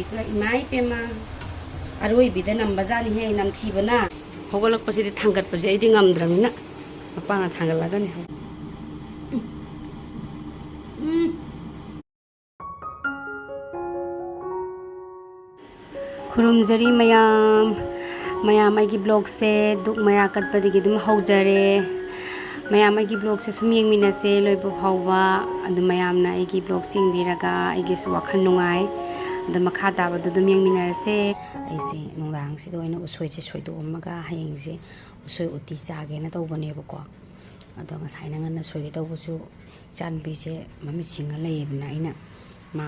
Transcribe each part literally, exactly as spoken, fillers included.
ꯏꯃꯥ ꯏꯄꯦꯝꯃ, ꯑꯔꯣꯏꯕꯤꯗ ꯅꯝꯕꯖꯥꯠꯅꯤꯍꯦ, ꯅꯝꯊꯤꯕꯅ꯫ ꯍꯧꯒꯠꯂꯛꯄꯁꯤꯗꯤ ꯊꯥꯡꯒꯠꯄꯁꯦ ꯑꯩꯗꯤ ꯉꯝꯗ꯭ꯔꯕꯅꯤꯅ ꯃꯄꯥꯅ ꯊꯥꯡꯒꯠꯂꯒꯅꯤ꯫ ꯎꯝ꯫ ꯈꯨꯔꯨꯝꯖꯔꯤ ꯃꯌꯥꯝ꯫ ꯃꯌꯥꯝ, ꯑꯩꯒꯤ vlogꯁꯦ ꯗꯨꯛ ꯃꯩꯔꯥ ꯀꯠꯄꯗꯒꯤ ꯑꯗꯨꯝ ꯍꯧꯖꯔꯦ꯫ ꯃꯌꯥꯝ, ꯑꯩꯒꯤ vlogꯁꯦ ꯁꯨꯝ ꯌꯦꯡꯃꯤꯟꯅꯁꯦ ꯂꯣꯏꯕ ꯐꯥꯎꯕ꯫ ꯑꯗꯨ ꯃꯌꯥꯝꯅ ꯑꯩꯒꯤ vlogꯁꯦ ꯌꯦꯡꯕꯤꯔꯒ ꯑꯩꯒꯤꯁꯨ ꯋꯥꯈꯜ ꯅꯨꯡꯉꯥꯏ꯫ ꯑꯗꯨ ꯃꯈꯥ ꯇꯥꯕꯗꯣ ꯑꯗꯨꯝ ꯌꯦꯡꯃꯤꯟꯅꯔꯁꯦ꯫ ꯑꯩꯁꯦ ꯅꯨꯡꯗꯥꯡꯁꯤꯗ ꯑꯣꯏꯅ ꯎꯁꯣꯏꯁꯦ ꯁꯣꯏꯗꯣꯛꯑꯝꯃꯒ ꯍꯌꯦꯡꯁꯦ ꯎꯁꯣꯏ ꯎꯇꯤ ꯆꯥꯒꯦꯅ ꯇꯧꯕꯅꯦꯕꯀꯣ꯫ ꯑꯗꯣ ꯉꯁꯥꯏꯅ ꯉꯟꯅ ꯁꯣꯏꯒꯦ ꯇꯧꯕꯁꯨ ꯏꯆꯥꯅꯨꯄꯤꯁꯦ ꯃꯃꯤꯠ ꯁꯤꯡꯉ ꯂꯩꯌꯦꯕꯅ ꯑꯩꯅ ꯃꯥ,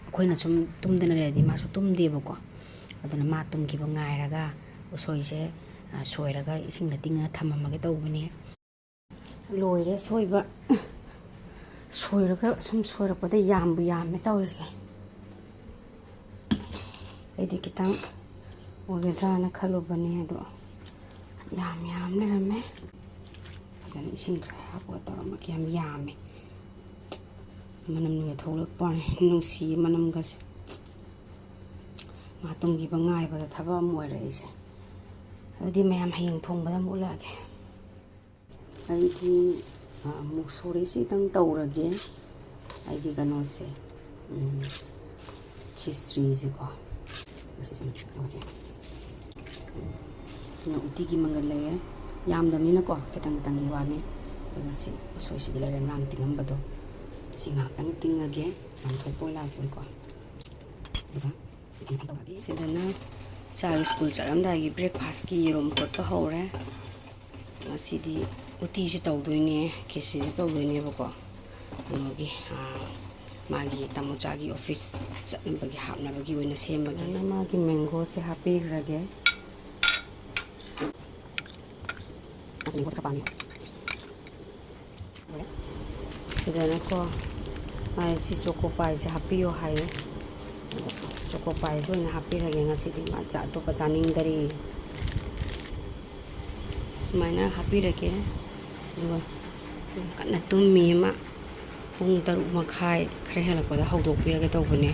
ꯑꯩꯈꯣꯏꯅ ꯁꯨꯝ ꯇꯨꯝꯗꯅ ꯂꯩꯔꯗꯤ ꯃꯥꯁꯨ ꯇꯨꯝꯗꯦꯕꯀꯣ꯫ ꯑꯗꯨꯅ ꯃꯥ ꯇꯨꯝꯈꯤꯕ ꯉꯥꯏꯔꯒ ꯎꯁꯣꯏꯁꯦ, ꯑ, ꯁꯣꯏꯔꯒ ꯏꯁꯤꯡꯗ ꯇꯤꯡꯉꯒ ꯊꯝꯃꯝꯃꯒꯦ ꯇꯧꯕꯅꯦ꯫ ꯂꯣꯏꯔꯦ ꯁꯣꯏꯕ꯫ ꯁꯣꯏꯔꯒ ꯁꯨꯝ ꯁꯣꯏꯔꯛꯄꯗ ꯌꯥꯝꯕꯨ ꯌꯥꯝꯃꯦ ꯇꯧꯔꯤꯁꯦ꯫ ꯑꯩꯗꯤ ꯈꯤꯇꯪ ꯑꯣꯏꯒꯗ꯭ꯔꯥꯅ ꯈꯜꯂꯨꯕꯅꯦ, ꯑꯗꯣ ꯌꯥꯝ ꯌꯥꯝ ꯂꯩꯔꯝꯃꯦ꯫ ꯐꯖꯅ ꯏꯁꯤꯡ ꯈꯔ ꯍꯥꯞꯄꯒ ꯇꯧꯔꯝꯃꯒꯦ꯫ ꯌꯥꯝ ꯌꯥꯝꯃꯦ꯫ ꯃꯅꯝꯒ ꯊꯣꯛꯂꯛꯄ ꯋꯥꯅꯤ, ꯅꯨꯡꯁꯤꯌꯦ ꯃꯅꯝꯒꯁꯦ꯫ ꯃꯥ ꯇꯨꯝꯈꯤꯕ ꯉꯥꯏꯕꯗ ꯊꯕꯛ ꯑꯃ ꯑꯣꯏꯔꯦ ꯑꯩꯁꯦ꯫ ꯑꯗꯨꯗꯤ ꯃꯌꯥꯝ ꯍꯌꯦꯡ ꯊꯣꯡꯕꯗ ꯑꯃꯨꯛ ꯎꯠꯂꯛꯑꯒꯦ꯫ ꯑꯩꯗꯤ, ꯑ, ꯃꯨꯛꯁꯣꯔꯤꯁꯤꯗꯪ ꯇꯧꯔꯒꯦ꯫ ꯑꯩꯒꯤ ꯀꯩꯅꯣꯁꯦ, ꯎꯝ, ꯈꯤꯆ꯭ꯔꯤꯁꯦꯀꯣ꯫ ꯑꯁꯤꯁꯨ ꯑꯣꯏꯔꯦ꯫ ꯎꯝ, ꯎꯇꯤꯒꯤ ꯃꯪꯒꯜ ꯂꯩꯔꯦ꯫ ꯌꯥꯝꯗꯕꯅꯤꯅꯀꯣ, ꯈꯤꯇꯪ ꯈꯤꯇꯪꯒꯤ ꯋꯥꯅꯤ꯫ ꯑꯗꯨꯒ ꯁꯤ ꯎꯁꯣꯏꯁꯤꯗꯤ ꯂꯩꯔꯦ, ꯉꯔꯥꯡ ꯇꯤꯡꯉꯝꯕꯗꯣ꯫ ꯁꯤ ꯉꯥꯏꯍꯥꯛꯇꯪ ꯇꯤꯡꯉꯒꯦ, ꯆꯥꯝꯊꯣꯛꯄ ꯑꯣꯏ ꯂꯥꯛꯄꯅꯤꯀꯣ꯫ ꯑꯗꯨꯒ ꯁꯤꯗꯅ ꯏꯆꯥꯒꯤ ꯁ꯭ꯀꯨꯜ ꯆꯠꯂꯝꯗꯥꯏꯒꯤ breakfastꯀꯤ ꯌꯦꯔꯨꯝ ꯐꯨꯠꯄ ꯍꯧꯔꯦ꯫ ꯉꯁꯤꯗꯤ ꯎꯇꯤꯁꯨ ꯇꯧꯗꯣꯏꯅꯦ, ꯈꯦꯆ꯭ꯔꯤꯁꯨ ꯇꯧꯗꯣꯏꯅꯦꯕꯀꯣ꯫ ꯀꯩꯅꯣꯒꯤ, ꯑꯥ, ꯃꯥꯒꯤ ꯇꯥꯃꯣꯆꯥꯒꯤ office ꯆꯠꯅꯕꯒꯤ ꯍꯥꯞꯅꯕꯒꯤ ꯑꯣꯏꯅ ꯁꯦꯝꯕꯒꯤ꯫ ꯑꯗꯨꯅ ꯃꯥꯒꯤ mangoꯁꯦ ꯍꯥꯞꯄꯤꯈ꯭ꯔꯒꯦ꯫ ꯃꯥꯁꯦ mangoꯁꯦ ꯈꯔ ꯄꯥꯝꯃꯤ꯫ ꯁꯤꯗꯅꯀꯣ, ꯃꯥꯏ ꯁꯤ choco pieꯁꯦ ꯍꯥꯞꯄꯤꯌꯣ ꯍꯥꯏꯌꯦ꯫ ꯑꯗꯣ choco pieꯁꯦ ꯑꯣꯏꯅ ꯍꯥꯞꯄꯤꯔꯒꯦ ꯉꯁꯤꯗꯤ, ꯃꯥ ꯆꯥ ꯑꯇꯣꯞꯄ ꯆꯥꯅꯤꯡꯗꯔꯤ꯫ ꯁꯨꯃꯥꯏꯅ ꯍꯥꯞꯄꯤꯔꯒꯦ꯫ ꯑꯗꯨꯒ ꯀꯟꯅ ꯇꯨꯝꯃꯤ ꯑꯃ, ꯄꯨꯡ ꯇꯔꯨꯛ ꯃꯈꯥꯏ ꯈꯔ ꯍꯦꯜꯂꯛꯄꯗ ꯍꯧꯗꯣꯛꯄꯤꯔꯒꯦ ꯇꯧꯕꯅꯦ꯫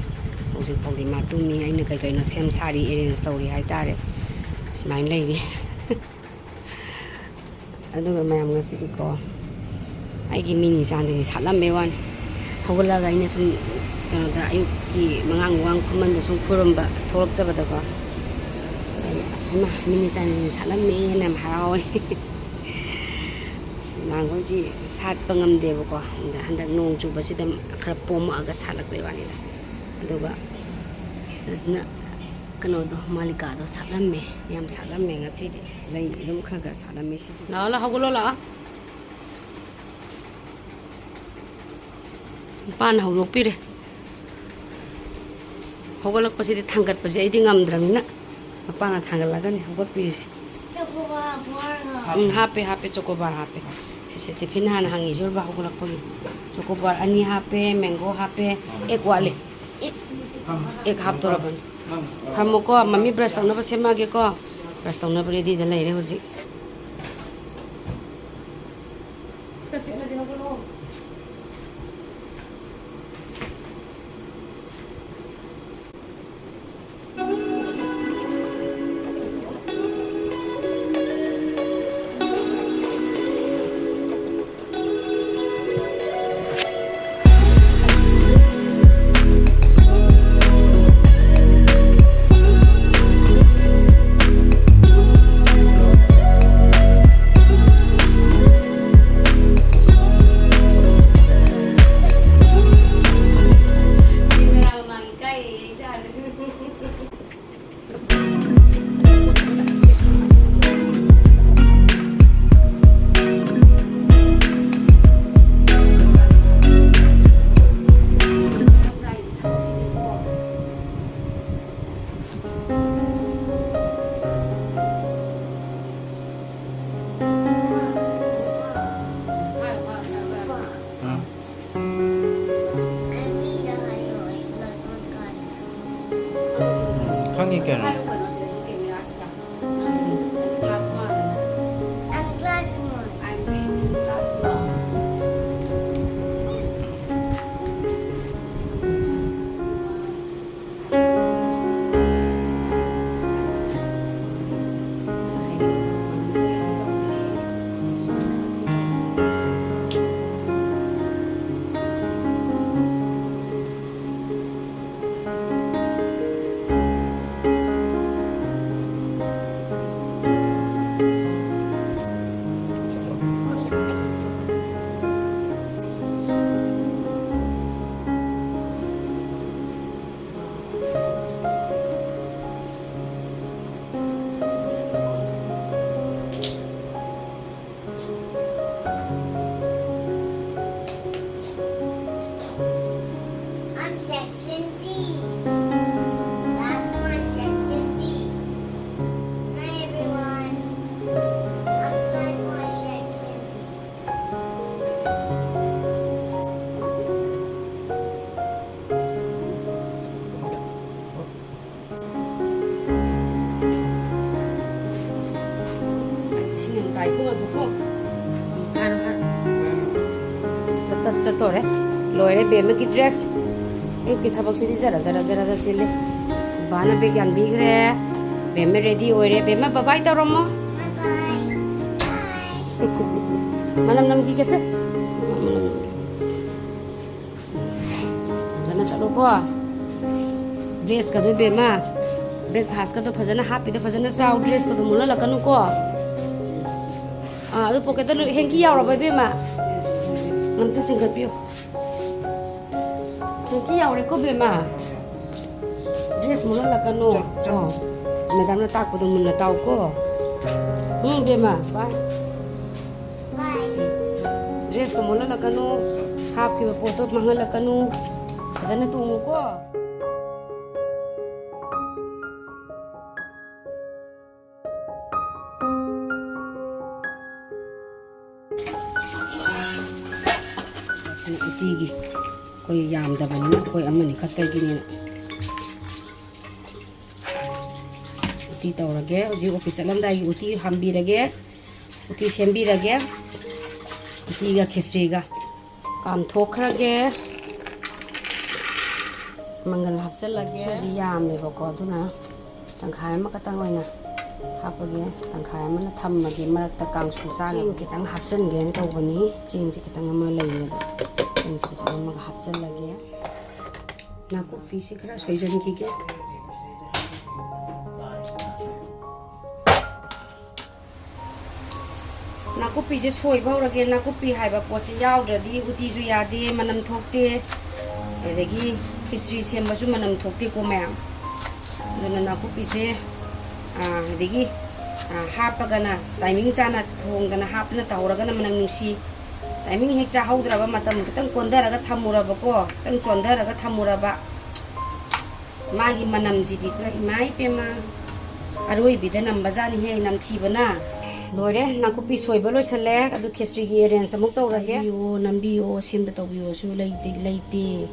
ꯍꯧꯖꯤꯛ ꯐꯥꯎꯗꯤ ꯃꯥ ꯇꯨꯝꯃꯤ꯫ ꯑꯩꯅ ꯀꯩ ꯀꯩꯅꯣ ꯁꯦꯝ ꯁꯥꯔꯤ, ꯑꯦꯔꯦꯟꯖ ꯇꯧꯔꯤ ꯍꯥꯏꯇꯥꯔꯦ꯫ ꯁꯨꯃꯥꯏꯅ ꯂꯩꯔꯤ꯫ ꯑꯗꯨꯒ ꯃꯌꯥꯝ, ꯉꯁꯤꯗꯤꯀꯣ, ꯑꯩꯒꯤ ꯃꯤꯅꯤ ꯆꯥꯟꯗꯤꯅꯤ ꯁꯥꯠꯂꯝꯕꯩ ꯋꯥꯅꯤ꯫ ꯍꯧꯒꯠꯂꯒ ꯑꯩꯅ ꯁꯨꯝ ꯀꯩꯅꯣꯗ, ꯑꯌꯨꯛꯀꯤ ꯃꯉꯥꯡ ꯃꯉꯥꯡ ꯈꯨꯃꯟꯗ ꯁꯨꯝ ꯈꯨꯔꯨꯝꯕ ꯊꯣꯛꯂꯛꯆꯕꯗꯀꯣ, ꯑꯩꯅ, "ꯑꯁ, ꯍꯩꯃꯥ, ꯃꯤꯅꯤ ꯆꯥꯟꯗꯤꯅꯤ ꯁꯥꯠꯂꯝꯃꯦꯅ" ꯌꯥꯝ ꯍꯔꯥꯎꯋꯦ꯫ ꯅꯍꯥꯟꯈꯣꯏꯗꯤ ꯁꯥꯠꯄ ꯉꯝꯗꯦꯕꯀꯣ, ꯑꯗ ꯍꯟꯗꯛ ꯅꯣꯡ ꯆꯨꯕꯁꯤꯗ ꯈꯔ ꯄꯣꯝꯃꯛꯑꯒ ꯁꯥꯠꯂꯛꯄꯩ ꯋꯥꯅꯤꯗ꯫ ꯑꯗꯨꯒ ꯑꯁꯤꯅ ꯀꯩꯅꯣꯗꯣ, ꯃꯥꯂꯤꯀꯥꯗꯣ ꯁꯥꯠꯂꯝꯃꯦ, ꯌꯥꯝ ꯁꯥꯠꯂꯝꯃꯦ ꯉꯁꯤꯗꯤ꯫ ꯂꯩ ꯑꯗꯨꯝ ꯈꯔ ꯈꯔ ꯁꯥꯠꯂꯝꯃꯦ ꯁꯤꯁꯨ꯫ ꯂꯥꯛꯑꯣ, ꯂꯥꯛꯑꯣ, ꯍꯧꯒꯠꯂꯣ, ꯂꯥꯛꯑꯣ꯫ ꯃꯄꯥꯅ ꯍꯧꯗꯣꯛꯄꯤꯔꯦ꯫ ꯍꯧꯒꯠꯂꯛꯄꯁꯤꯗꯤ, ꯊꯥꯡꯒꯠꯄꯁꯦ ꯑꯩꯗꯤ ꯉꯝꯗ꯭ꯔꯕꯅꯤꯅ ꯃꯄꯥꯅ ꯊꯥꯡꯒꯠꯂꯒꯅꯤ ꯍꯧꯒꯠꯄꯤꯔꯤꯁꯤ꯫ ꯆꯣꯀꯣꯕꯥꯔ ꯕꯣꯔꯒ꯫ ꯎꯝ, ꯍꯥꯞꯄꯦ, ꯍꯥꯞꯄꯦ, ꯆꯣꯀꯣꯕꯥꯔ ꯍꯥꯞꯄꯦ꯫ ꯁꯤꯁꯦ ꯇꯤꯐꯤꯟ ꯍꯥꯟꯅ ꯍꯪꯉꯤꯁꯦ, ꯎꯔꯕ, ꯍꯧꯒꯠꯂꯛꯄꯒꯤ꯫ ꯆꯣꯀꯣꯕꯥꯔ ꯑꯅꯤ ꯍꯥꯞꯄꯦ, ꯃꯦꯡꯒꯣ ꯍꯥꯞꯄꯦ, ꯑꯦꯛ ꯋꯥꯠꯂꯤ꯫ ꯑꯦꯛ ꯍꯥꯞꯇꯣꯔꯕꯅꯤ꯫ ꯐꯝꯃꯣꯀꯣ, ꯃꯝꯃꯤ ꯕ꯭ꯔꯁ ꯇꯧꯅꯕ ꯁꯦꯝꯃꯛꯑꯒꯦꯀꯣ꯫ ꯕ꯭ꯔꯁ ꯇꯧꯅꯕ ꯔꯦꯗꯤꯗ ꯂꯩꯔꯦ ꯍꯧꯖꯤꯛ꯫ ꯎꯝ, ꯈꯪꯉꯤ ꯀꯩꯅꯣ꯫ ꯑꯗꯨꯀꯣ꯫ ꯎꯝ, ꯍꯥꯏꯔꯣ, ꯍꯥꯏꯔꯣ꯫ ꯆꯠꯇ-, ꯆꯠꯇꯣꯔꯦ꯫ ꯂꯣꯏꯔꯦ ꯕꯦꯝꯃꯒꯤ dress꯫ ꯑꯌꯨꯛꯀꯤ ꯊꯕꯛꯁꯤꯗꯤ ꯖꯔ, ꯖꯔ, ꯖꯔ, ꯖꯔ ꯆꯤꯜꯂꯤ꯫ ꯕꯥꯅ bag ꯌꯥꯟꯕꯤꯈ꯭ꯔꯦ꯫ ꯕꯦꯝꯃ ready ꯑꯣꯏꯔꯦ꯫ ꯕꯦꯝꯃ, bye bye ꯇꯧꯔꯝꯃꯣ꯫ Bye bye. ꯃꯅꯝ ꯅꯝꯈꯤꯒꯦꯁꯦ꯫ ꯃꯅꯝ ꯅꯝꯈꯤꯒꯦ꯫ ꯐꯖꯅ ꯆꯠꯂꯨꯀꯣ꯫ Dress ꯀꯗꯣ ꯏꯕꯦꯝꯃ, breakfast ꯀꯗꯣ ꯐꯖꯅ ꯍꯥꯞꯄꯤꯗꯣ ꯐꯖꯅ ꯆꯥꯎ, dress ꯀꯗꯣ ꯃꯣꯠꯍꯜꯂꯛꯀꯅꯨꯀꯣ꯫ ꯑꯥ, ꯑꯗꯨ pocket ꯇ ꯂꯣꯏ, hanky ꯌꯥꯎꯔꯕ ꯏꯕꯦꯝꯃ? ꯑꯝꯇ ꯆꯤꯡꯈꯠꯄꯤꯌꯨ꯫ Hanky ꯌꯥꯎꯔꯦꯀꯣ ꯏꯕꯦꯝꯃ? Dress ꯃꯣꯠꯍꯜꯂꯛꯀꯅꯨ꯫ ꯑꯣ, madam ꯅ ꯇꯥꯛꯄꯗꯣ ꯃꯨꯟꯅ ꯇꯥꯎꯀꯣ꯫ ꯎꯝ, ꯏꯕꯦꯝꯃ, bye꯫ Dress ꯇꯣ ꯃꯣꯠꯍꯜꯂꯛꯀꯅꯨ꯫ ꯍꯥꯞꯈꯤꯕ ꯄꯣꯠꯇꯣ ꯃꯥꯡꯍꯜꯂꯛꯀꯅꯨ꯫ ꯐꯖꯅ ꯇꯣꯡꯉꯨꯀꯣ꯫ ꯁꯤꯅ ꯎꯇꯤꯒꯤ꯫ ꯑꯩꯈꯣꯏ ꯌꯥꯝꯗꯕꯅꯤꯅ ꯑꯩꯈꯣꯏ ꯑꯃꯅꯤ ꯈꯛꯇꯒꯤꯅꯤꯅ꯫ ꯎꯇꯤ ꯇꯧꯔꯒꯦ꯫ ꯍꯧꯖꯤꯛ office ꯆꯠꯂꯝꯗꯥꯏꯒꯤ ꯎꯇꯤ ꯍꯥꯟꯕꯤꯔꯒꯦ꯫ ꯎꯇꯤ ꯁꯦꯝꯕꯤꯔꯒꯦ꯫ ꯎꯇꯤꯒ ꯈꯦꯆ꯭ꯔꯤꯒ꯫ ꯀꯥꯝꯊꯣꯛꯈ꯭ꯔꯒꯦ꯫ ꯃꯪꯒꯜ ꯍꯥꯞꯆꯤꯜꯂꯒꯦ꯫ ꯁꯤ ꯌꯥꯝꯃꯦꯕꯀꯣ, ꯑꯗꯨꯅ ꯇꯪꯈꯥꯏ ꯑꯃꯈꯛꯇꯪ ꯑꯣꯏꯅ ꯍꯥꯞꯄꯒꯦ꯫ ꯇꯪꯈꯥꯏ ꯑꯃꯅ ꯊꯝꯃꯒꯦ ꯃꯔꯛꯇ ꯀꯥꯡꯁꯨ ꯆꯥꯅꯕ꯫ ꯆꯦꯡ ꯈꯤꯇꯪ ꯍꯥꯞꯆꯤꯟꯒꯦꯅ ꯇꯧꯕꯅꯤ꯫ ꯆꯦꯡꯁꯦ ꯈꯤꯇꯪ ꯑꯃ ꯂꯩꯌꯦꯕ꯫ ꯆꯦꯡꯁꯦ ꯈꯤꯇꯪ ꯑꯃꯒ ꯍꯥꯞꯆꯤꯜꯂꯒꯦ꯫ ꯅꯥꯀꯨꯞꯄꯤꯁꯦ ꯈꯔ ꯁꯣꯏꯖꯟꯈꯤꯒꯦ꯫ ꯅꯥꯀꯨꯞꯄꯤꯁꯦ ꯁꯣꯏꯕ ꯍꯧꯔꯒꯦ꯫ ꯅꯥꯀꯨꯞꯄꯤ ꯍꯥꯏꯕ ꯄꯣꯠꯁꯦ ꯌꯥꯎꯗ꯭ꯔꯗꯤ ꯎꯇꯤꯁꯨ ꯌꯥꯗꯦ, ꯃꯅꯝ ꯊꯣꯛꯇꯦ, ꯑꯗꯒꯤ ꯈꯤꯆ꯭ꯔꯤ ꯁꯦꯝꯕꯁꯨ ꯃꯅꯝ ꯊꯣꯛꯇꯦꯀꯣ ꯃꯌꯥꯝ꯫ ꯑꯗꯨꯅ ꯅꯥꯀꯨꯞꯄꯤꯁꯦ, ꯑꯥ, ꯑꯗꯒꯤ, ꯑꯥ, ꯍꯥꯞꯄꯒꯅ timing ꯆꯥꯅ ꯊꯣꯡꯗꯅ ꯍꯥꯞꯇꯅ ꯇꯧꯍꯧꯔꯒꯅ ꯃꯅꯝ ꯅꯨꯡꯁꯤ꯫ Timing ꯍꯦꯛ ꯆꯥꯍꯧꯗ꯭ꯔꯕ, ꯃꯇꯝ ꯈꯤꯇꯪ ꯀꯣꯟꯊꯔꯒ ꯊꯝꯃꯨꯔꯕꯀꯣ, ꯈꯤꯇꯪ ꯆꯣꯟꯊꯔꯒ ꯊꯝꯃꯨꯔꯕ, ꯃꯥꯒꯤ ꯃꯅꯝꯁꯤꯗꯤ ꯀ-, ꯏꯃꯥ ꯏꯄꯦꯝꯃ, ꯑꯔꯣꯏꯕꯤꯗ ꯅꯝꯕꯖꯥꯠꯅꯤꯍꯦ, ꯅꯝꯊꯤꯕꯅ꯫ ꯂꯣꯏꯔꯦ, ꯅꯥꯀꯨꯞꯄꯤ ꯁꯣꯏꯕ ꯂꯣꯏꯁꯜꯂꯦ꯫ ꯑꯗꯨ ꯈꯦꯆ꯭ꯔꯤꯒꯤ arrange ꯑꯃꯨꯛ ꯇꯧꯔꯒꯦ꯫ ꯅꯝꯕꯤꯌꯣ, ꯅꯝꯕꯤꯌꯣ, ꯁꯦꯝꯕ ꯇꯧꯕꯤꯌꯣꯁꯨ ꯂꯩꯇꯦ, ꯂꯩꯇꯦ꯫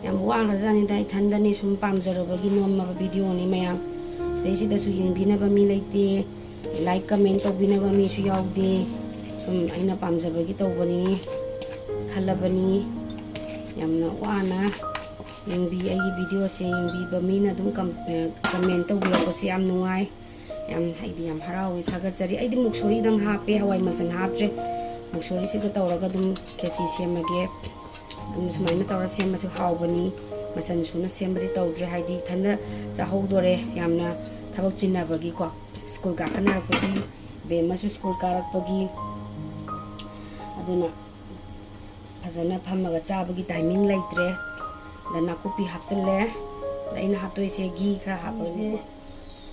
ꯌꯥꯝ ꯋꯥꯈ꯭ꯔꯖꯥꯠꯅꯤꯗ, ꯏꯊꯟꯗꯅꯤ ꯁꯨꯝ ꯄꯥꯝꯖꯔꯨꯕꯒꯤ ꯅꯣꯝꯃꯕ video ꯅꯤ ꯃꯌꯥꯝ꯫ ꯁꯤꯗꯩꯁꯤꯗꯁꯨ ꯌꯦꯡꯕꯤꯅꯕ ꯃꯤ ꯂꯩꯇꯦ꯫ Like, comment ꯇꯧꯕꯤꯅꯕ ꯃꯤꯁꯨ ꯌꯥꯎꯗꯦ꯫ ꯁꯨꯝ ꯑꯩꯅ ꯄꯥꯝꯖꯕꯒꯤ ꯇꯧꯕꯅꯤ ꯈꯜꯂꯕꯅꯤ꯫ ꯌꯥꯝꯅ ꯋꯥꯅ ꯌꯦꯡꯕꯤ, ꯑꯩꯒꯤ videoꯁꯦ ꯌꯦꯡꯕꯤꯕ ꯃꯤꯅ ꯑꯗꯨꯝ ꯀꯝ-, ꯑ, comment ꯇꯧꯕꯤꯔꯛꯄꯁꯦ ꯌꯥꯝ ꯅꯨꯡꯉꯥꯏ꯫ ꯌꯥꯝ, ꯑꯩꯗꯤ ꯌꯥꯝ ꯍꯔꯥꯎꯏ, ꯊꯥꯒꯠꯆꯔꯤ꯫ ꯑꯩꯗꯤ ꯃꯨꯛꯁꯣꯔꯤꯗꯪ ꯍꯥꯞꯄꯦ, ꯍꯋꯥꯏ ꯃꯆꯜ ꯍꯥꯞꯇ꯭ꯔꯦ꯫ ꯃꯨꯛꯁꯣꯔꯤꯁꯤꯒ ꯇꯧꯔꯒ ꯑꯗꯨꯝ ꯈꯦꯆꯤ ꯁꯦꯝꯃꯒꯦ꯫ ꯑꯗꯨꯝ ꯁꯨꯃꯥꯏꯅ ꯇꯧꯔ ꯁꯦꯝꯕꯁꯨ ꯍꯥꯎꯕꯅꯤ꯫ ꯃꯆꯜ ꯁꯨꯅ ꯁꯦꯝꯕꯗꯤ ꯇꯧꯗ꯭ꯔꯦ, ꯍꯥꯏꯗꯤ ꯏꯊꯟꯗ ꯆꯥꯍꯧꯗꯣꯔꯦ, ꯌꯥꯝꯅ ꯊꯕꯛ ꯆꯤꯟꯅꯕꯒꯤꯀꯣ꯫ School ꯀꯥꯈꯠꯅꯔꯛꯄꯒꯤ, ꯕꯦꯝꯃꯁꯨ school ꯀꯥꯔꯛꯄꯒꯤ꯫ ꯑꯗꯨꯅ ꯐꯖꯅ ꯐꯝꯃꯒ ꯆꯥꯕꯒꯤ timing ꯂꯩꯇ꯭ꯔꯦ꯫ ꯑꯗ ꯅꯥꯀꯨꯞꯄꯤ ꯍꯥꯞꯆꯤꯜꯂꯦ꯫ ꯑꯗ ꯑꯩꯅ ꯍꯥꯞꯇꯣꯏꯁꯦ ꯘꯤ ꯈꯔ ꯍꯥꯞꯄꯒꯦ꯫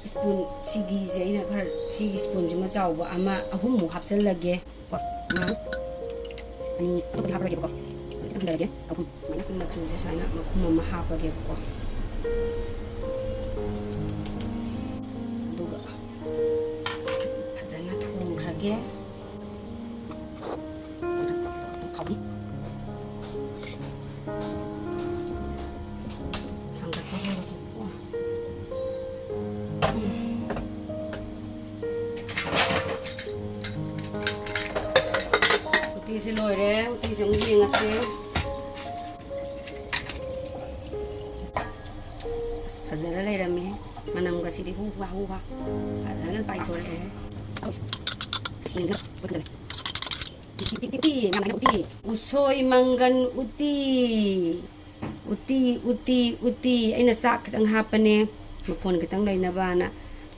ꯁ꯭ꯄꯨꯟ, ꯁꯤꯒꯤꯁꯦ ꯑꯩꯅ ꯈꯔ, ꯁꯤꯒꯤ ꯁ꯭ꯄꯨꯟꯁꯤꯃ ꯆꯥꯎꯕ ꯑꯃ, ꯑꯍꯨꯝꯃꯨꯛ ꯍꯥꯞꯆꯤꯜꯂꯒꯦ꯫ ꯀꯣ, ꯑꯃ, ꯑꯅꯤ, ꯑꯇꯣꯞꯄꯗꯤ ꯍꯥꯞꯄꯔꯣꯏꯒꯦꯕꯀꯣ꯫ ꯈꯤꯇꯪ ꯍꯟꯊꯔꯒꯦ꯫ ꯑꯍꯨꯝ, ꯁꯨꯃꯥꯏꯅ ꯃꯆꯨꯁꯦ ꯁꯨꯃꯥꯏꯅ ꯃꯈꯨꯝ ꯑꯃ ꯍꯥꯞꯄꯒꯦꯕꯀꯣ꯫ ꯑꯗꯨꯒ ꯐꯖꯅ ꯊꯣꯡꯈ꯭ꯔꯒꯦ꯫ ꯍꯥꯎꯅꯤ꯫ ꯊꯥꯡꯒꯠꯄ ꯍꯧꯔꯒꯦꯀꯣ꯫ ꯎꯝ꯫ ꯎꯇꯤꯁꯦ ꯂꯣꯏꯔꯦ꯫ ꯎꯇꯤꯁꯦ ꯑꯃꯨꯛ ꯌꯦꯡꯉꯁꯦ꯫ ꯑꯁ, ꯐꯖꯔ ꯂꯩꯔꯝꯃꯦ꯫ ꯃꯅꯝꯒꯁꯤꯗꯤ ꯍꯨ ꯍꯥ, ꯍꯨ ꯍꯥ꯫ ꯐꯖꯅ ꯄꯥꯏꯊꯣꯔꯛꯑꯦ꯫ ꯑꯁ, ꯌꯦꯡꯉꯣ, ꯂꯣꯏ ꯐꯖꯔꯦ꯫ ꯎꯇꯤ, ꯎꯇꯤ, ꯎꯇꯤ, ꯎꯇꯤ꯫ ꯎꯁꯣꯏ ꯃꯪꯒꯟ ꯎꯇꯤ꯫ ꯎꯇꯤ, ꯎꯇꯤ, ꯎꯇꯤ꯫ ꯑꯩꯅ ꯆꯥꯛ ꯈꯤꯇꯪ ꯍꯥꯞꯄꯅꯦ, ꯃꯐꯣꯟ ꯈꯤꯇꯪ ꯂꯩꯅꯕꯅ꯫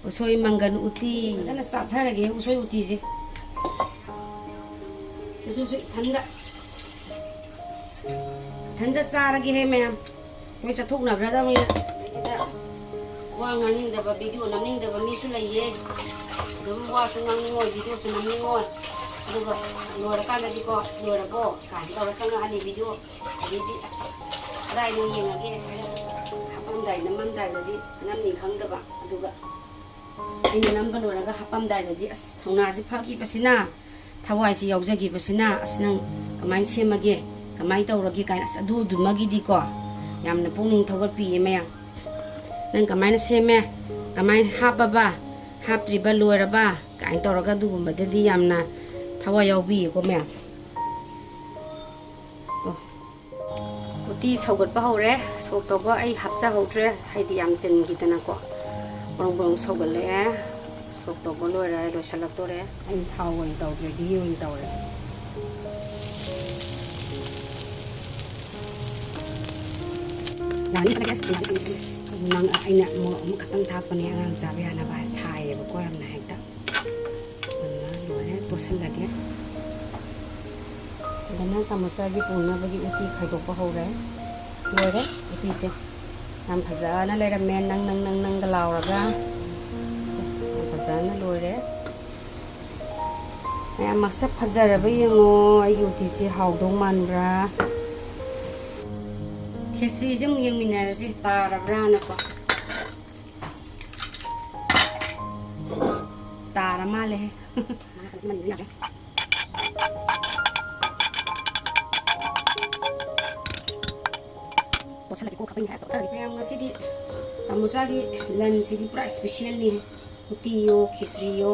ꯎꯁꯣꯏ ꯃꯪꯒꯟ ꯎꯇꯤ꯫ ꯐꯖꯅ ꯆꯥꯊꯔꯒꯦ ꯎꯁꯣꯏ ꯎꯇꯤꯁꯦ꯫ ꯑꯗꯨꯁꯨ ꯏꯊꯟꯗ꯫ ꯏꯊꯟꯗ ꯆꯥꯔꯒꯦꯍꯦ ꯃꯌꯥꯝ꯫ ꯃꯣꯏ ꯆꯠꯊꯣꯛꯅꯈ꯭ꯔꯗꯕꯅꯤꯅ꯫ ꯁꯤꯗ ꯋꯥ ꯉꯥꯡꯅꯤꯡꯗꯕ, video ꯅꯝꯅꯤꯡꯗꯕ ꯃꯤꯁꯨ ꯂꯩꯌꯦ꯫ ꯑꯗꯨꯝ ꯋꯥꯁꯨ ꯉꯥꯡꯅꯤꯡꯉꯣꯏ, videoꯁꯨ ꯅꯝꯅꯤꯡꯉꯣꯏ꯫ ꯑꯗꯨꯒ ꯂꯣꯏꯔꯀꯥꯟꯗꯗꯤꯀꯣ, "ꯑꯁ, ꯂꯣꯏꯔꯕꯣ?" ꯀꯥꯏꯅ ꯇꯧꯔ ꯆꯪꯉꯛꯑꯅꯤ video꯫ ꯑꯗꯩꯗꯤ, "ꯑꯁ, ꯀꯗꯥꯏꯅꯣ ꯌꯦꯡꯉꯒꯦ?" ꯍꯥꯏꯅ ꯍꯥꯄꯝꯗꯥꯏ, ꯅꯝꯃꯝꯗꯥꯏꯗꯗꯤ ꯅꯝꯅꯤ ꯈꯪꯗꯕ꯫ ꯑꯗꯨꯒ ꯑꯩꯅ ꯅꯝꯕ ꯂꯣꯏꯔꯒ ꯍꯥꯄꯝꯗꯥꯏꯗꯗꯤ, ꯑꯁ, ꯊꯧꯅꯥꯁꯦ ꯐꯈꯤꯕꯁꯤꯅ, ꯊꯋꯥꯏꯁꯦ ꯌꯥꯎꯖꯈꯤꯕꯁꯤꯅ, "ꯑꯁ, ꯅꯪ ꯀꯃꯥꯏꯅ ꯁꯦꯝꯃꯒꯦ? ꯀꯃꯥꯏꯅ ꯇꯧꯔꯒꯦ?" ꯀꯥꯏꯅ, ꯑꯁ, ꯑꯗꯨꯗꯨꯃꯒꯤꯗꯤꯀꯣ, ꯌꯥꯝꯅ ꯄꯨꯛꯅꯤꯡ ꯊꯧꯒꯠꯄꯤꯌꯦ ꯃꯌꯥꯝ꯫ "ꯅꯪ ꯀꯃꯥꯏꯅ ꯁꯦꯝꯃꯦ? ꯀꯃꯥꯏꯅ ꯍꯥꯞꯄꯕ?" ꯍꯥꯞꯇ꯭ꯔꯤꯕ, ꯂꯣꯏꯔꯕ ꯀꯥꯏꯅ ꯇꯧꯔꯒ ꯑꯗꯨꯒꯨꯝꯕꯗꯗꯤ ꯌꯥꯝꯅ ꯊꯋꯥꯏ ꯌꯥꯎꯕꯤꯌꯦꯀꯣ ꯃꯌꯥꯝ꯫ ꯑꯣ꯫ ꯎꯇꯤ ꯁꯧꯒꯠꯄ ꯍꯧꯔꯦ꯫ ꯁꯣꯛ ꯇꯧꯕ ꯑꯩ ꯍꯥꯞꯆꯍꯧꯗ꯭ꯔꯦ, ꯍꯥꯏꯗꯤ ꯌꯥꯝ ꯆꯤꯟꯈꯤꯗꯅꯀꯣ꯫ ꯕ꯭ꯔꯣꯡ ꯕ꯭ꯔꯣꯡ ꯁꯧꯒꯠꯂꯛꯑꯦ꯫ ꯁꯣꯛ ꯇꯧꯕ ꯂꯣꯏꯔꯦ, ꯂꯣꯏꯁꯤꯜꯂꯛꯇꯣꯔꯦ꯫ ꯑꯩ ꯊꯥꯎ ꯑꯣꯏꯅ ꯇꯧꯗ꯭ꯔꯦ, ꯘꯤ ꯑꯣꯏꯅ ꯇꯧꯔꯦ꯫ ꯌꯥꯅꯤ, ꯆꯠꯂꯒꯦ꯫ ꯅꯪ, ꯑꯩꯅ ꯃꯣꯔꯣꯛ ꯑꯃꯈꯛꯇꯪ ꯊꯥꯛꯄꯅꯦ, ꯑꯉꯥꯡ ꯆꯥꯕ ꯌꯥꯅꯕ꯫ ꯁꯥꯏꯌꯦꯕꯀꯣ ꯌꯥꯝꯅ ꯍꯦꯛꯇ꯫ ꯑꯗꯨꯅ ꯂꯣꯏꯔꯦ, ꯇꯣꯠꯁꯤꯜꯂꯒꯦ꯫ ꯑꯗꯨꯅ ꯇꯥꯃꯣꯆꯥꯒꯤ ꯄꯨꯅꯕꯒꯤ ꯎꯇꯤ ꯈꯥꯏꯗꯣꯛꯄ ꯍꯧꯔꯦ꯫ ꯂꯣꯏꯔꯦ ꯎꯇꯤꯁꯦ꯫ ꯌꯥꯝ ꯐꯖꯅ ꯂꯩꯔꯝꯃꯦ, ꯅꯪ, ꯅꯪ, ꯅꯪ, ꯅꯪꯒ ꯂꯥꯎꯔꯒ꯫ ꯌꯥꯝ ꯐꯖꯅ ꯂꯣꯏꯔꯦ꯫ ꯃꯌꯥꯝ ꯃꯁꯛ ꯐꯖꯔꯕ ꯌꯦꯡꯉꯣ, ꯑꯩꯒꯤ ꯎꯇꯤꯁꯦ ꯍꯥꯎꯗꯧ ꯃꯥꯟꯕ꯭ꯔꯥ? ꯈꯦꯆ꯭ꯔꯤꯁꯦ ꯑꯃꯨꯛ ꯌꯦꯡꯃꯤꯟꯅꯔꯁꯤ, ꯇꯥꯔꯕ꯭ꯔꯥꯅꯀꯣ꯫ ꯇꯥꯔ ꯃꯥꯜꯂꯦꯍꯦ꯫ ꯃꯅꯥ ꯀꯩꯅꯣꯁꯤ ꯃꯅꯤꯟꯗꯣ ꯌꯥꯗ꯭ꯔꯦ꯫ ꯇꯣꯠꯁꯜꯂꯒꯦꯀꯣ, ꯈꯥꯕꯩꯅ ꯍꯦꯛ ꯇꯣꯠꯊꯔꯒꯦ꯫ ꯃꯌꯥꯝ ꯉꯁꯤꯗꯤ ꯇꯥꯃꯣꯆꯥꯒꯤ ꯂꯟꯁꯤꯗꯤ ꯄꯨꯔꯥ ꯏꯁꯄꯤꯁꯦꯜꯅꯤ꯫ ꯎꯇꯤꯌꯣ, ꯈꯦꯆ꯭ꯔꯤꯌꯣ꯫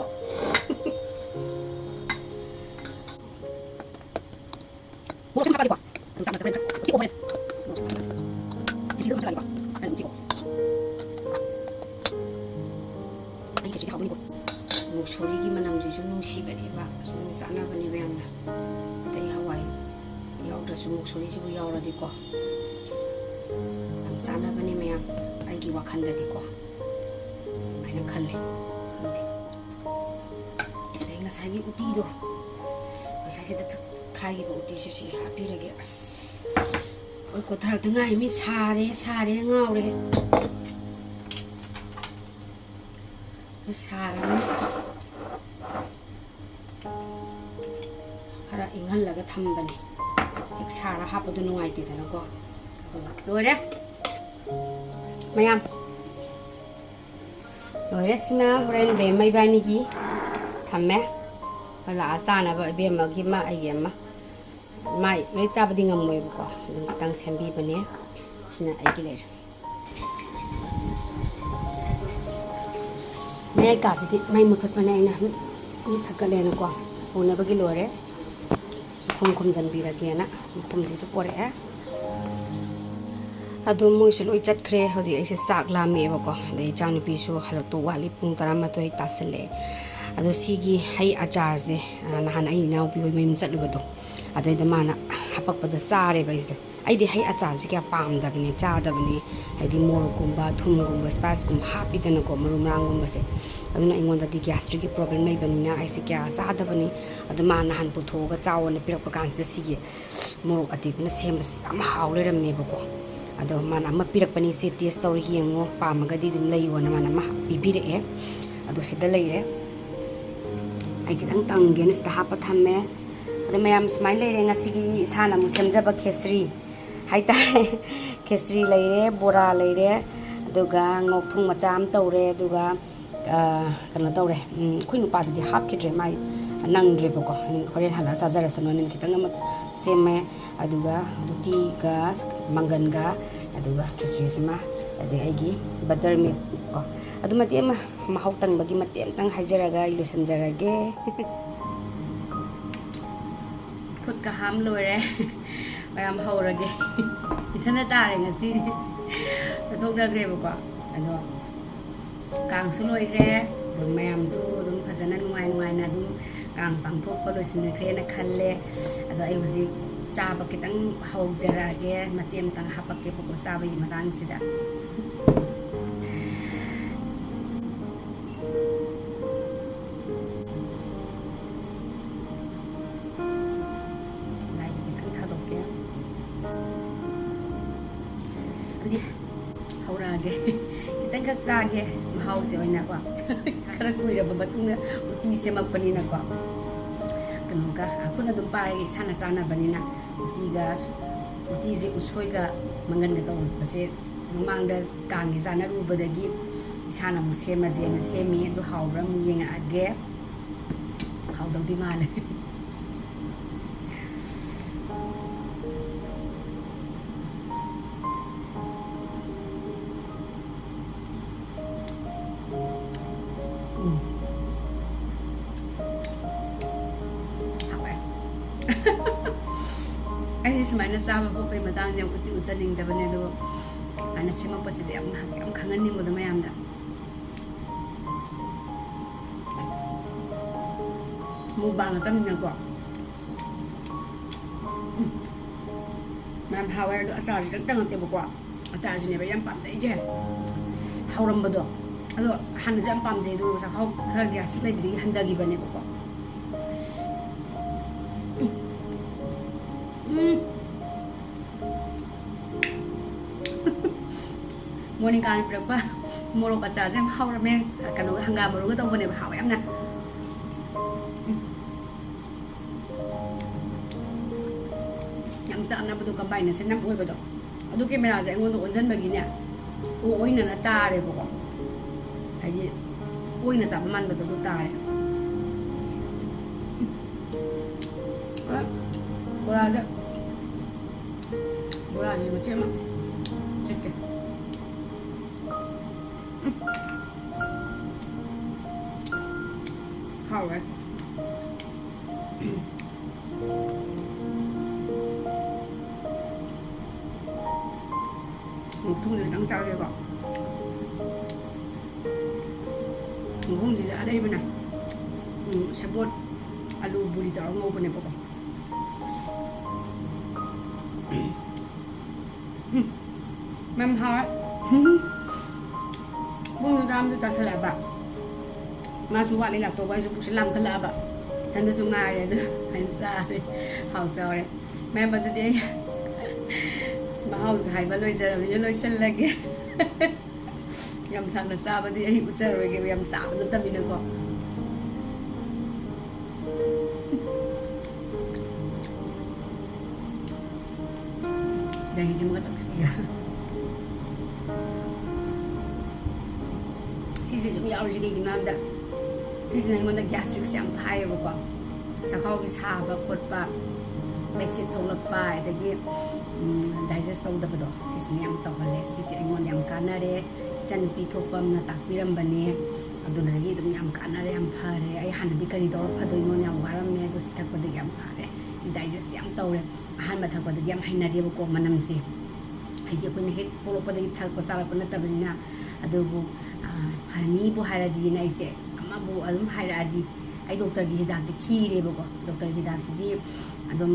ꯃꯣꯔꯣꯛꯁꯨ ꯑꯗꯨꯝ ꯍꯥꯞꯄꯛꯑꯒꯦꯀꯣ꯫ ꯑꯗꯨꯝ ꯆꯥꯝꯃ ꯅꯠꯇ꯭ꯔꯒ ꯎꯆꯤꯀꯣ ꯍꯣꯔꯦꯟ꯫ ꯃꯣꯔꯣꯛꯁꯨ ꯍꯥꯞꯄꯛꯑꯒꯦ꯫ ꯈꯦꯆ꯭ꯔꯤꯗꯣ ꯑꯗꯨꯝ ꯆꯥꯒꯦꯀꯣ꯫ ꯈꯔ ꯑꯗꯨꯝ ꯎꯆꯤꯀꯣ꯫ ꯑꯩ ꯈꯦꯆ꯭ꯔꯤꯁꯦ ꯍꯥꯎꯗꯣꯏꯅꯤꯀꯣ꯫ ꯃꯨꯛꯁꯣꯔꯤꯒꯤ ꯃꯅꯝꯁꯤꯁꯨ ꯅꯨꯡꯁꯤꯕꯅꯦꯕ, ꯑꯁꯨꯝ ꯆꯥꯅꯕꯅꯦꯕ ꯌꯥꯝꯅ꯫ ꯑꯇꯩ ꯍꯋꯥꯏ ꯌꯥꯎꯗ꯭ꯔꯁꯨ ꯃꯨꯛꯁꯣꯔꯤꯁꯤꯕꯨ ꯌꯥꯎꯔꯗꯤꯀꯣ ꯌꯥꯝ ꯆꯥꯅꯕꯅꯦ ꯃꯌꯥꯝ, ꯑꯩꯒꯤ ꯋꯥꯈꯜꯗꯗꯤꯀꯣ ꯑꯗꯨꯃꯥꯏꯅ ꯈꯜꯂꯦ꯫ ꯈꯪꯗꯦ꯫ ꯑꯗꯩ ꯉꯁꯥꯏꯒꯤ ꯎꯇꯤꯗꯣ, ꯉꯁꯥꯏꯁꯤꯗ ꯊꯛ-, ꯈꯥꯏꯈꯤꯕ ꯎꯇꯤꯁꯦ ꯁꯤ ꯍꯥꯞꯄꯤꯔꯒꯦ꯫ ꯑꯁ, ꯑꯩꯈꯣꯏ ꯀꯣꯊꯔꯛꯇ ꯉꯥꯏꯔꯤ꯫ ꯃꯤ ꯁꯥꯔꯦ, ꯁꯥꯔꯦ, ꯉꯥꯎꯔꯦ꯫ ꯁꯥꯔꯕꯅꯤ꯫ ꯈꯔ ꯏꯪꯍꯜꯂꯒ ꯊꯝꯕꯅꯤ꯫ ꯍꯦꯛ ꯁꯥꯔ ꯍꯥꯞꯄꯗꯣ ꯅꯨꯡꯉꯥꯏꯇꯦꯗꯅꯀꯣ꯫ ꯑꯗꯨꯒ ꯂꯣꯏꯔꯦ꯫ ꯃꯌꯥꯝ ꯂꯣꯏꯔꯦ꯫ ꯁꯤꯅ ꯍꯣꯔꯦꯟ ꯕꯦꯝꯃ ꯏꯕꯥꯅꯤꯒꯤ ꯊꯝꯃꯦ꯫ ꯍꯣꯏ, ꯂꯥꯛꯑ ꯆꯥꯅꯕ ꯏꯕꯦꯝꯃꯒꯤ ꯑꯃ, ꯑꯩꯒꯤ ꯑꯃ꯫ ꯃꯥꯏ ꯂꯣꯏ ꯆꯥꯕꯗꯤ ꯉꯝꯃꯣꯏꯕꯀꯣ, ꯑꯗꯨꯝ ꯈꯤꯇꯪ ꯁꯦꯝꯕꯤꯕꯅꯦ꯫ ꯁꯤꯅ ꯑꯩꯒꯤ ꯂꯩꯔꯦ꯫ ꯃꯌꯥꯏ ꯀꯥꯁꯤꯗꯤ ꯃꯩ ꯃꯨꯊꯠꯄꯅꯦ ꯑꯩꯅ꯫ ꯃꯤ ꯊꯛꯀꯠꯂꯦꯅꯀꯣ꯫ ꯄꯨꯅꯕꯒꯤ ꯂꯣꯏꯔꯦ꯫ ꯃꯈꯨꯝ ꯈꯨꯝꯖꯤꯟꯕꯤꯔꯒꯦꯅ ꯃꯈꯨꯝꯁꯤꯁꯨ ꯄꯣꯔꯛꯑꯦ꯫ ꯑꯗꯣ ꯃꯣꯏꯁꯨ ꯂꯣꯏ ꯆꯠꯈ꯭ꯔꯦ꯫ ꯍꯧꯖꯤꯛ ꯑꯩꯁꯦ ꯆꯥꯛ ꯂꯥꯝꯃꯦꯕꯀꯣ꯫ ꯑꯗꯩ ꯏꯆꯥꯅꯨꯄꯤꯁꯨ ꯍꯜꯂꯛꯇꯧ ꯋꯥꯠꯂꯤ, ꯄꯨꯡ ꯇꯔꯥꯃꯥꯊꯣꯏ ꯇꯥꯁꯜꯂꯛꯑꯦ꯫ ꯑꯗꯣ ꯁꯤꯒꯤ ꯍꯩ ꯑꯆꯥꯔꯁꯦ, ꯑ, ꯅꯍꯥꯟ ꯑꯩ ꯏꯅꯥꯎꯄꯤ ꯍꯣꯏ ꯃꯌꯨꯝ ꯆꯠꯂꯨꯕꯗꯣ, ꯑꯗꯩꯗ ꯃꯥꯅ ꯍꯥꯄꯛꯄꯗ ꯆꯥꯔꯦꯕ ꯑꯩꯁꯦ꯫ ꯑꯩꯗꯤ ꯍꯩ ꯑꯆꯥꯔꯁꯦ ꯀꯌꯥ ꯄꯥꯝꯗꯕꯅꯦ, ꯆꯥꯗꯕꯅꯦ꯫ ꯍꯥꯏꯗꯤ ꯃꯣꯔꯣꯛꯀꯨꯝꯕ, ꯊꯨꯝꯒꯨꯝꯕ, ꯁ꯭ꯄꯥꯏꯁꯀꯨꯝꯕ ꯍꯥꯞꯄꯤꯗꯅꯀꯣ, ꯃꯔꯨ ꯃꯔꯥꯡꯒꯨꯝꯕꯁꯦ꯫ ꯑꯗꯨꯅ ꯑꯩꯉꯣꯟꯗꯗꯤ ꯒ꯭ꯌꯥꯁꯇ꯭ꯔꯤꯛꯀꯤ ꯄ꯭ꯔꯣꯕ꯭ꯂꯦꯝ ꯂꯩꯕꯅꯤꯅ ꯑꯩꯁꯦ ꯀꯌꯥ ꯆꯥꯗꯕꯅꯤ꯫ ꯑꯗꯣ ꯃꯥ ꯅꯍꯥꯟ ꯄꯨꯊꯣꯛꯑꯒ ꯆꯥꯎꯑꯣꯅ ꯄꯤꯔꯛꯄ ꯀꯥꯟꯁꯤꯗ ꯁꯤꯒꯤ ꯃꯣꯔꯣꯛ ꯑꯇꯦꯛꯄꯅ ꯁꯦꯝꯕꯁꯤ ꯌꯥꯝ ꯍꯥꯎ ꯂꯩꯔꯝꯃꯦꯕꯀꯣ꯫ ꯑꯗꯣ ꯃꯥꯅ ꯑꯃ ꯄꯤꯔꯛꯄꯅꯤ, "ꯏꯆꯦ, ꯇꯦꯁ ꯇꯧꯔ ꯌꯦꯡꯉꯣ, ꯄꯥꯝꯃꯒꯗꯤ ꯑꯗꯨꯝ ꯂꯩꯌꯣꯅ" ꯃꯥꯅ ꯑꯃ ꯄꯤꯕꯤꯔꯛꯑꯦ꯫ ꯑꯗꯣ ꯁꯤꯗ ꯂꯩꯔꯦ꯫ ꯑꯩ ꯈꯤꯇꯪ ꯀꯪꯒꯦꯅ ꯁꯤꯗ ꯍꯥꯞꯄ ꯊꯝꯃꯦ꯫ ꯑꯗꯣ ꯃꯌꯥꯝ ꯁꯨꯃꯥꯏꯅ ꯂꯩꯔꯦ ꯉꯁꯤꯒꯤ ꯏꯁꯥꯅ ꯑꯃꯨꯛ ꯁꯦꯝꯖꯕ ꯈꯦꯆ꯭ꯔꯤ ꯍꯥꯏꯇꯥꯔꯦ꯫ ꯈꯦꯆ꯭ꯔꯤ ꯂꯩꯔꯦ, ꯕꯣꯔꯥ ꯂꯩꯔꯦ, ꯑꯗꯨꯒ ꯉꯧꯊꯣꯡ ꯃꯆꯥ ꯑꯃ ꯇꯧꯔꯦ, ꯑꯗꯨꯒ, ꯑ, ꯀꯩꯅꯣ ꯇꯧꯔꯦ, ꯎꯝ, ꯑꯩꯈꯣꯏ ꯅꯨꯄꯥꯗꯨꯗꯤ ꯍꯥꯞꯈꯤꯗ꯭ꯔꯦ, ꯃꯥꯏ ꯅꯪꯗ꯭ꯔꯦꯕꯀꯣ꯫ ꯍꯣꯔꯦꯟ ꯍꯜꯂꯛꯑ ꯆꯥꯖꯔꯁꯅꯨꯅ ꯈꯤꯇꯪ ꯑꯃ ꯁꯦꯝꯃꯦ꯫ ꯑꯗꯨꯒ ꯎꯇꯤꯒ ꯃꯪꯒꯟꯒ, ꯑꯗꯨꯒ ꯈꯦꯆ꯭ꯔꯤꯁꯤꯃ, ꯑꯗꯩ ꯑꯩꯒꯤ ꯕꯇꯔ ꯃꯤꯜꯛ ꯀꯣ꯫ ꯑꯗꯨ ꯃꯇꯦꯛ ꯑꯃ ꯃꯍꯥꯎ ꯇꯪꯕꯒꯤ ꯃꯇꯦꯛ ꯑꯃꯇꯪ ꯍꯥꯏꯖꯔꯒ ꯑꯩ ꯂꯣꯏꯁꯤꯟꯖꯔꯒꯦ꯫ ꯈꯨꯠꯀ ꯍꯥꯝ ꯂꯣꯏꯔꯦ꯫ ꯃꯌꯥꯝ ꯍꯧꯔꯒꯦ꯫ ꯏꯊꯟꯗ ꯇꯥꯔꯦ ꯉꯁꯤꯗꯤ꯫ ꯆꯠꯊꯣꯛꯅꯈ꯭ꯔꯦꯕꯀꯣ꯫ ꯑꯗꯣ ꯀꯥꯡꯁꯨ ꯂꯣꯏꯈ꯭ꯔꯦ꯫ ꯑꯗꯨꯝ ꯃꯌꯥꯝꯁꯨ ꯑꯗꯨꯝ ꯐꯖꯅ ꯅꯨꯡꯉꯥꯏ ꯅꯨꯡꯉꯥꯏꯅ ꯑꯗꯨꯝ ꯀꯥꯡ ꯄꯥꯡꯊꯣꯛꯄ ꯂꯣꯏꯁꯤꯟꯅꯈ꯭ꯔꯦꯅ ꯈꯜꯂꯦ꯫ ꯑꯗꯣ ꯑꯩ ꯍꯧꯖꯤꯛ ꯆꯥꯕ ꯈꯤꯇꯪ ꯍꯧꯖꯔꯛꯑꯒꯦ꯫ ꯃꯇꯦꯛ ꯑꯃꯇꯪ ꯍꯥꯄꯛꯀꯦꯕꯀꯣ ꯆꯥꯕꯒꯤ ꯃꯇꯥꯡꯁꯤꯗ꯫ ꯂꯥꯏꯒꯤ ꯈꯤꯇꯪ ꯊꯥꯗꯣꯛꯀꯦ꯫ ꯑꯗꯨꯗꯤ ꯍꯧꯔꯛꯑꯒꯦ꯫ ꯈꯤꯇꯪꯈꯛ ꯆꯥꯒꯦ ꯃꯍꯥꯎꯁꯦ ꯑꯣꯏꯅꯀꯣ꯫ ꯈꯔ ꯀꯨꯏꯔꯕ ꯃꯇꯨꯡꯗ ꯎꯇꯤ ꯁꯦꯝꯃꯛꯄꯅꯤꯅꯀꯣ꯫ ꯀꯩꯅꯣꯒ, ꯈꯨꯠꯅ ꯑꯗꯨꯝ ꯄꯥꯏꯔꯒ ꯏꯁꯥꯅ ꯆꯥꯅꯕꯅꯤꯅ ꯎꯇꯤꯒ, ꯎꯇꯤꯁꯦ ꯎꯁꯣꯏꯒ ꯃꯪꯒꯟꯒ ꯇꯧꯕꯁꯦ ꯃꯃꯥꯡꯗ ꯀꯥꯡꯒꯤ ꯆꯥꯅꯔꯨꯕꯗꯒꯤ ꯏꯁꯥꯅ ꯑꯃꯨꯛ ꯁꯦꯝꯃꯁꯦꯅ ꯁꯦꯝꯃꯤ꯫ ꯑꯗꯨ ꯍꯥꯎꯕ꯭ꯔꯥ ꯑꯃꯨꯛ ꯌꯦꯡꯉꯛꯑꯒꯦ꯫ ꯍꯥꯎꯗꯧꯗꯤ ꯃꯥꯜꯂꯦ꯫ ꯁꯨꯃꯥꯏꯅ ꯆꯥꯕ ꯈꯣꯠꯄꯒꯤ ꯃꯇꯥꯡꯁꯦ ꯌꯥꯝ ꯎꯠꯇꯤ ꯎꯠꯆꯅꯤꯡꯗꯕꯅꯦ, ꯑꯗꯨꯒ ꯁꯨꯃꯥꯏꯅ ꯁꯦꯝꯃꯛꯄꯁꯤꯗꯤ ꯌꯥꯝ, ꯌꯥꯝ ꯈꯪꯍꯟꯅꯤꯡꯕꯗꯣ ꯃꯌꯥꯝꯗ꯫ Mukbang ꯅꯠꯇꯕꯅꯤꯅꯀꯣ꯫ ꯎꯝ꯫ ꯃꯌꯥꯝ ꯍꯥꯎꯋꯦ꯫ ꯑꯗꯣ ꯑꯆꯥꯔꯁꯤ ꯈꯤꯇꯪ ꯇꯪꯉꯛꯀꯦꯕꯀꯣ꯫ ꯑꯆꯥꯔꯁꯤꯅꯦꯕ ꯌꯥꯝ ꯄꯥꯝꯖꯩꯁꯦ꯫ ꯍꯥꯎꯔꯝꯕꯗꯣ꯫ ꯑꯗꯣ ꯍꯥꯟꯅꯁꯨ ꯌꯥꯝ ꯄꯥꯝꯖꯩ, ꯑꯗꯨꯒ ꯆꯥꯛꯈꯥꯎ ꯈꯔ ꯒ꯭ꯌꯥꯁꯇ꯭ꯔꯤꯛ ꯂꯩꯕꯗꯒꯤ ꯍꯟꯊꯈꯤꯕꯅꯦꯕꯀꯣ꯫ ꯎꯝ꯫ ꯎꯝ꯫ ꯃꯣꯅꯤꯀꯥꯅ ꯄꯤꯔꯛꯄ ꯃꯣꯔꯣꯛ ꯑꯆꯥꯔꯁꯦ ꯌꯥꯝ ꯍꯥꯎꯔꯝꯃꯦ꯫ ꯀꯩꯅꯣꯒ, ꯍꯪꯒꯥꯝ ꯃꯔꯨꯒ ꯇꯧꯕꯅꯦꯕ, ꯍꯥꯎꯋꯦ ꯌꯥꯝꯅ꯫ ꯎꯝ꯫ ꯌꯥꯝ ꯆꯥꯟꯅꯕꯗꯣ, combination ꯌꯥꯝ ꯑꯣꯏꯕꯗꯣ꯫ ꯑꯗꯨ ꯀꯦꯃꯦꯔꯥꯁꯦ ꯑꯩꯉꯣꯟꯗ ꯑꯣꯟꯁꯤꯟꯕꯒꯤꯅꯦ, ꯑꯣ-, ꯑꯣꯏꯅꯅ ꯇꯥꯔꯦꯕꯀꯣ꯫ ꯍꯥꯏꯗꯤ, ꯑꯣꯏꯅ ꯆꯥꯕ ꯃꯥꯟꯕꯗꯣ ꯑꯗꯨ ꯇꯥꯔꯦ꯫ ꯎꯝ꯫ ꯕꯣꯔꯥꯁꯦ, ꯕꯣꯔꯥꯁꯤꯁꯨ ꯃꯆꯦꯠ ꯑꯃ ꯆꯤꯛꯀꯦ꯫ ꯎꯝ꯫ ꯍꯥꯎꯋꯦ꯫ ꯃꯈꯣꯡꯁꯦ ꯈꯤꯇꯪ ꯆꯥꯒꯦꯀꯣ꯫ ꯃꯈꯣꯡꯁꯤꯗꯤ ꯑꯔꯩꯕꯅꯦ꯫ ꯎꯝ, ꯁꯦꯕꯣꯠ, ꯑꯂꯨ ꯕꯨꯔꯤ ꯇꯧꯔꯒ ꯉꯧꯕꯅꯦꯕꯀꯣ꯫ ꯎꯝ꯫ ꯃꯌꯥꯝ ꯍꯥꯎꯔꯦ꯫ ꯄꯨꯡꯁꯨ ꯇꯔꯥꯃꯥꯊꯣꯏ ꯇꯥꯁꯜꯂꯛꯑꯕ꯫ ꯃꯥꯁꯨ ꯋꯥꯠꯂꯤ ꯂꯥꯛꯇꯧꯕ, ꯑꯩꯁꯨ ꯄꯨꯛꯁꯦ ꯂꯥꯝꯈꯠꯂꯛꯑꯕ꯫ ꯏꯊꯟꯗꯁꯨ ꯉꯥꯏꯔꯦ, ꯑꯗꯨꯅ ꯁꯨꯃꯥꯏꯅ ꯆꯥꯔꯦ꯫ ꯍꯥꯎ ꯆꯥꯎꯔꯦ꯫ ꯃꯌꯥꯝ, ꯑꯗꯨꯗꯤ ꯑꯩ ꯃꯍꯥꯎꯁꯨ ꯍꯥꯏꯕ ꯂꯣꯏꯖꯔꯕꯅꯤꯅ ꯂꯣꯏꯁꯤꯜꯂꯒꯦ꯫ ꯌꯥꯝ ꯁꯥꯡꯅ ꯆꯥꯕꯗꯤ ꯑꯩ ꯎꯠꯆꯔꯣꯏꯒꯦꯕ, ꯌꯥꯝ ꯆꯥꯕ ꯅꯠꯇꯕꯅꯤꯅꯀꯣ꯫ ꯗꯍꯤꯁꯤꯃꯒ ꯇꯧꯁꯤꯜꯂꯒ꯫ ꯁꯤꯁꯦ ꯑꯗꯨꯝ ꯌꯥꯎꯔꯤꯁꯦ ꯀꯩꯒꯤꯅꯣ ꯍꯥꯏꯕꯗ, ꯁꯤꯁꯤꯅ ꯑꯩꯉꯣꯟꯗ gastric ꯁꯦ ꯌꯥꯝ ꯐꯥꯏꯌꯦꯕꯀꯣ꯫ ꯆꯈꯥꯎꯒꯤ ꯁꯥꯕ ꯈꯣꯠꯄ, back seat ꯊꯣꯛꯂꯛꯄ, ꯑꯗꯒꯤ, ꯎꯝ, digest ꯇꯧꯗꯕꯗꯣ, ꯁꯤꯁꯤꯅ ꯌꯥꯝ ꯇꯧꯍꯜꯂꯦ꯫ ꯁꯤꯁꯦ ꯑꯩꯉꯣꯟꯗ ꯌꯥꯝ ꯀꯥꯟꯅꯔꯦ꯫ ꯏꯆꯟꯅꯨꯄꯤ ꯊꯣꯛꯄ ꯑꯃꯅ ꯇꯥꯛꯄꯤꯔꯝꯕꯅꯦ꯫ ꯑꯗꯨꯗꯒꯤ ꯑꯗꯨꯝ ꯌꯥꯝ ꯀꯥꯟꯅꯔꯦ, ꯌꯥꯝ ꯐꯔꯦ꯫ ꯑꯩ ꯍꯥꯟꯅꯗꯤ ꯀꯔꯤ ꯇꯧꯔ ꯐꯗꯣꯏꯅꯣꯅ ꯌꯥꯝ ꯋꯥꯔꯝꯃꯦ, ꯑꯗꯣ ꯁꯤ ꯊꯛꯄꯗꯒꯤ ꯌꯥꯝ ꯐꯔꯦ꯫ ꯁꯤ ꯗꯥꯏꯖꯦꯁ ꯌꯥꯝ ꯇꯧꯔꯦ꯫ ꯑꯍꯥꯟꯕ ꯊꯛꯄꯗꯗꯤ ꯌꯥꯝ ꯍꯩꯅꯗꯦꯕꯀꯣ ꯃꯅꯝꯁꯦ, ꯍꯥꯏꯗꯤ ꯑꯩꯈꯣꯏꯅ ꯍꯦꯛ ꯄꯣꯛꯂꯛꯄꯗꯒꯤ ꯊꯛꯄ ꯆꯥꯔꯛꯄ ꯅꯠꯇꯕꯅꯤꯅ꯫ ꯑꯗꯨꯕꯨ ꯐꯅꯤꯕꯨ ꯍꯥꯏꯔꯗꯤꯅ ꯑꯩꯁꯦ ꯑꯃꯕꯨ ꯑꯗꯨꯝ ꯍꯥꯏꯔꯛꯑꯗꯤ, ꯑꯩ ꯗꯣꯛꯇꯔꯒꯤ ꯍꯤꯗꯥꯛꯇꯤ ꯈꯤꯔꯦꯕꯀꯣ꯫ ꯗꯣꯛꯇꯔꯒꯤ ꯍꯤꯗꯥꯛꯁꯤꯗꯤ ꯑꯗꯨꯝ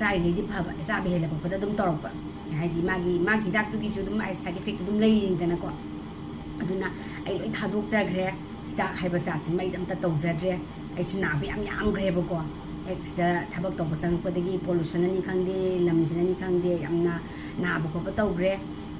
ꯆꯥꯔꯤꯉꯩꯗꯤ ꯐꯕ, ꯆꯥꯕ ꯍꯦꯜꯂꯛꯄꯗ ꯑꯗꯨꯝ ꯇꯧꯔꯛꯄ꯫ ꯍꯥꯏꯗꯤ ꯃꯥꯒꯤ ꯃꯥꯒꯤ ꯍꯤꯗꯥꯛꯇꯨꯒꯤꯁꯨ ꯑꯗꯨꯝ ꯁꯥꯏꯠ ꯏꯐꯦꯛꯇꯤ ꯑꯗꯨꯝ ꯂꯩꯔꯤꯅꯤꯗꯅꯀꯣ꯫ ꯑꯗꯨꯅ ꯑꯩ ꯂꯣꯏ ꯊꯥꯗꯣꯛꯆꯈ꯭ꯔꯦ꯫ ꯍꯤꯗꯥꯛ ꯍꯥꯏꯕ ꯖꯥꯠꯁꯤꯃ ꯑꯩ ꯑꯝꯇ ꯇꯧꯖꯗ꯭ꯔꯦ꯫ ꯑꯩꯁꯨ ꯅꯥꯕ ꯌꯥꯝ ꯌꯥꯝꯈ꯭ꯔꯦꯕꯀꯣ꯫ ꯍꯦꯛ ꯁꯤꯗ ꯊꯕꯛ ꯇꯧꯕ ꯆꯪꯉꯛꯄꯗꯒꯤ pollution ꯑꯅꯤ ꯈꯪꯗꯦ, ꯂꯝꯁꯤꯅꯅꯤ ꯈꯪꯗꯦ, ꯌꯥꯝꯅ ꯅꯥꯕ ꯈꯣꯠꯄ ꯇꯧꯈ꯭ꯔꯦ꯫